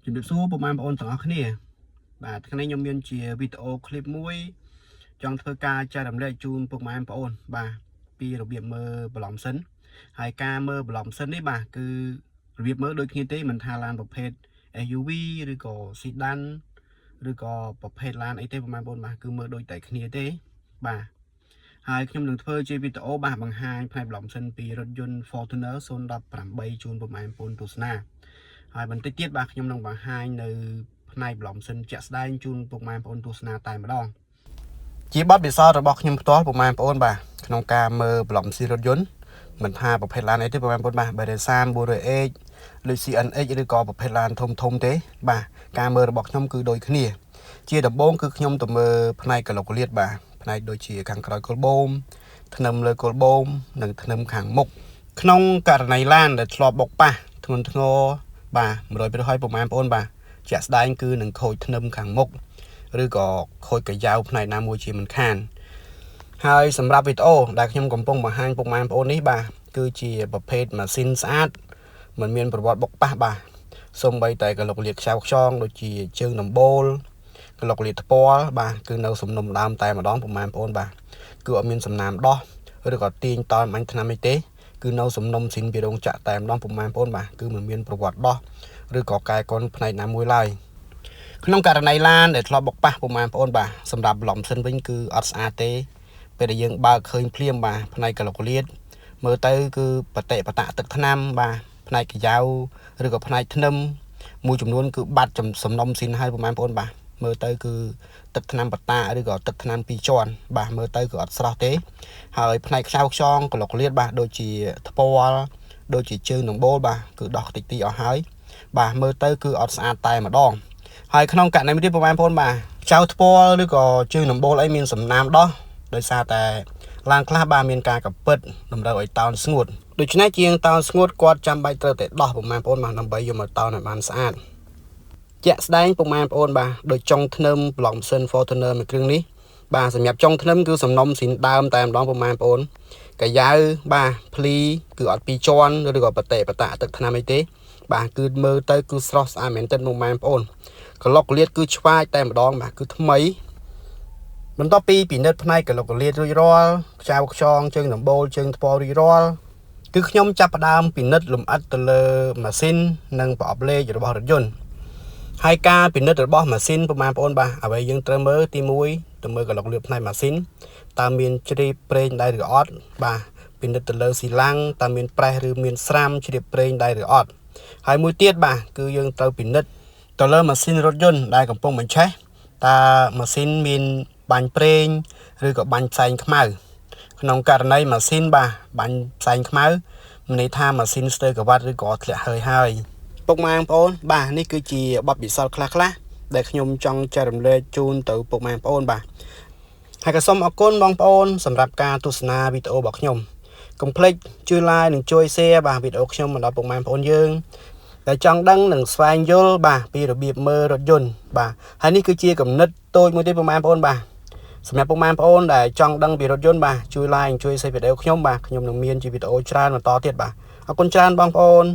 ជំរាបសួរពុកម៉ែបងប្អូនទាំងអស់គ្នាបាទថ្ងៃនេះខ្ញុំមានជាវីដេអូឃ្លីបមួយចង់ធ្វើការចែករំលែកជូនពុកម៉ែបងប្អូនបាទពីរបៀបមើលបន្លំសិនហើយការមើលបន្លំសិននេះបាទគឺរបៀបមើលដូចគ្នាទេមិនថាឡានប្រភេទ SUV ឬក៏ sedan ឬក៏ប្រភេទឡានអីទេពុកម៉ែបងប្អូនបាទគឺមើលដូចតែគ្នាទេបាទហើយខ្ញុំនឹងធ្វើជាវីដេអូបាទបង្ហាញផ្នែកបន្លំសិនពីរថយន្ត Fortuner 018ជូនពុកម៉ែបងប្អូនទស្សនា ហើយបន្តិចទៀតបាទខ្ញុំនឹងបង្ហាញនៅផ្នែកប្លង់សិនជាក់ស្ដែងជូនពុកម៉ែបងប្អូនទស្សនាតែម្ដងជាបទពិសោធន៍របស់ខ្ញុំផ្ទាល់ពុកម៉ែបងប្អូនបាទក្នុងការមើលប្លង់ស៊ីរថយន្តមិនថាប្រភេទឡានអីទេពុកម៉ែបងប្អូនបាទ BR30 400H ឬ CNX ឬក៏ប្រភេទឡានធំធំទេបាទការមើលរបស់ខ្ញុំគឺដូចគ្នា ជាដំបូងគឺខ្ញុំទៅមើលផ្នែកកលុកលៀតបាទផ្នែកដូចជាខាងក្រោយគល់បូមធ្នឹមលើគល់បូមនិងធ្នឹមខាងមុខក្នុងករណីឡានដែលធ្លាប់បុកប៉ះធ្ងន់ធ្ងរបាទ100%ហើយប្រហែលបងប្អូនបាទជាក់ស្ដែងគឺនឹងខូចធ្នឹមខាងមុខឬក៏ខូចកាយ៉ាវផ្នែកណាមួយជាមិនខានហើយសម្រាប់វីដេអូដែលខ្ញុំកំពុងបង្ហាញពុកម៉ែបងប្អូននេះបាទគឺជាប្រភេទម៉ាស៊ីនស្អាតមិនមានប្រវត្តិបុកប៉ះបាទសូម្បីតែកលុកលៀតខ្ចៅខ្យងដូចជាជើងដំបូល ក្លុកលាតថ្ពាល់បាទគឺនៅសំណុំដើមតែម្ដងប្រហែលបងប្អូនបាទគឺអត់មានសំណាមដោះឬក៏ទាញតល់អញថ្នាំអីទេគឺនៅសំណុំស៊ីនពីរោងចក្រតែម្ដងប្រហែលបងប្អូនបាទគឺមិនមានប្រវត្តិដោះឬក៏កែកុនផ្នែកណាមួយឡើយក្នុងករណីឡានដែលធ្លាប់បុកប៉ះប្រហែលបងប្អូនបាទសម្រាប់ប្លង់សិនវិញគឺអត់ស្អាតទេពេលដែលយើងបើកឃើញភ្លាមបាទផ្នែកក្លុកលាតមើលទៅគឺបតិបតៈទឹកថ្នាំបាទផ្នែកកាយ៉ាវឬក៏ផ្នែកធ្នឹមមួយចំនួនគឺបាត់សំណុំស៊ីនហើយប្រហែលបងប្អូនបាទមើលទៅគឺទឹកថ្នាំបតាឬក៏ទឹកថ្នាំពីរជាន់បាទមើលទៅគឺអត់ស្រស់ទេហើយផ្នែកខ្ចៅខ្យងក្លុកលៀតបាទដូចជាថ្ពាល់ដូចជាជើងដំបូលបាទគឺដោះតិចទីអស់ហើយបាទមើលទៅគឺអត់ស្អាតតែម្ដងហើយក្នុងករណីមួយទៀតបងប្អូនបាទចៅថ្ពាល់ឬក៏ជើងដំបូលអីមានសំណាមដោះដោយសារតែឡានខ្លះបាទមានការកពិតតម្រូវឲ្យតោនស្ងួតដូច្នេះជាងតោនស្ងួតគាត់ចាំបាច់ត្រូវតែដោះបងប្អូនបាទដើម្បីយកមកតោនឲ្យបានស្អាត ជាក់ស្ដែងពុកម៉ែបងប្អូនបាទដូចចុងធ្នឹមប្លង់ម៉ាស៊ីន Fortuner មួយគ្រឿងនេះបាទសម្រាប់ចុងធ្នឹមគឺសំណុំស៊ីនដើមតែម្ដងពុកម៉ែបងប្អូនកាយ៉ាវបាទភ្លីគឺអត់ពីរជាន់ឬក៏បតិបតាទឹកថ្នាំអីទេបាទគឺមើលទៅគឺស្រស់ស្អាតមែនទែនពុកម៉ែបងប្អូនកលុកកលៀតគឺឆ្វាយតែម្ដងបាទគឺថ្មីបន្ទាប់ពីពិនិត្យផ្នែកកលុកកលៀតរួចរាល់ខ្ចៅខ្យងជើងដំបូលជើងថ្ពាល់រួចរាល់គឺខ្ញុំចាប់ផ្ដើមពិនិត្យលម្អិតទៅលើម៉ាស៊ីននិងប្រអប់លេខរបស់រថយន្ត ហើយការពិនិត្យរបស់ម៉ាស៊ីនប្រហែលបងប្អូនបាទអ្វីយើងត្រូវមើលទី1ទៅមើលកន្លុកលៀបផ្នែកម៉ាស៊ីនតើមានជ្រាបប្រេងដែរឬអត់បាទពិនិត្យទៅលើស៊ីឡាំងតើមានប្រេះឬមានស្រាមជ្រាបប្រេងដែរឬអត់ហើយមួយទៀតបាទគឺយើងត្រូវពិនិត្យទៅលើម៉ាស៊ីនរថយន្តដែលកំពុងបញ្ឆេះតើម៉ាស៊ីនមានបាញ់ប្រេងឬក៏បាញ់ផ្សែងខ្មៅក្នុងករណីម៉ាស៊ីនបាទបាញ់ផ្សែងខ្មៅមានន័យថាម៉ាស៊ីនស្ទើរក្រវ៉ាត់ឬក៏ធ្លាក់ហើយហើយ ពុកម៉ែបងប្អូនបាទនេះគឺជាបទពិសោធន៍ខ្លះៗដែលខ្ញុំចង់ចែករំលែកជូនទៅពុកម៉ែបងប្អូនបាទហើយក៏សូមអរគុណបងប្អូនសម្រាប់ការទស្សនាវីដេអូរបស់ខ្ញុំកុំភ្លេចជួយ like និងជួយ share បាទវីដេអូខ្ញុំមកដល់ពុកម៉ែបងប្អូនយើងដែលចង់ដឹងនិងស្វែងយល់បាទពីរបៀបមើលរថយន្តបាទហើយនេះគឺជាគំនិតតូចមួយទេពុកម៉ែបងប្អូនបាទសម្រាប់ពុកម៉ែបងប្អូនដែលចង់ដឹងពីរថយន្តបាទជួយ like ជួយ share វីដេអូខ្ញុំបាទខ្ញុំនឹងមានជាវីដេអូច្រើនបន្តទៀតបាទអរគុណច្រើនបងប្អូន។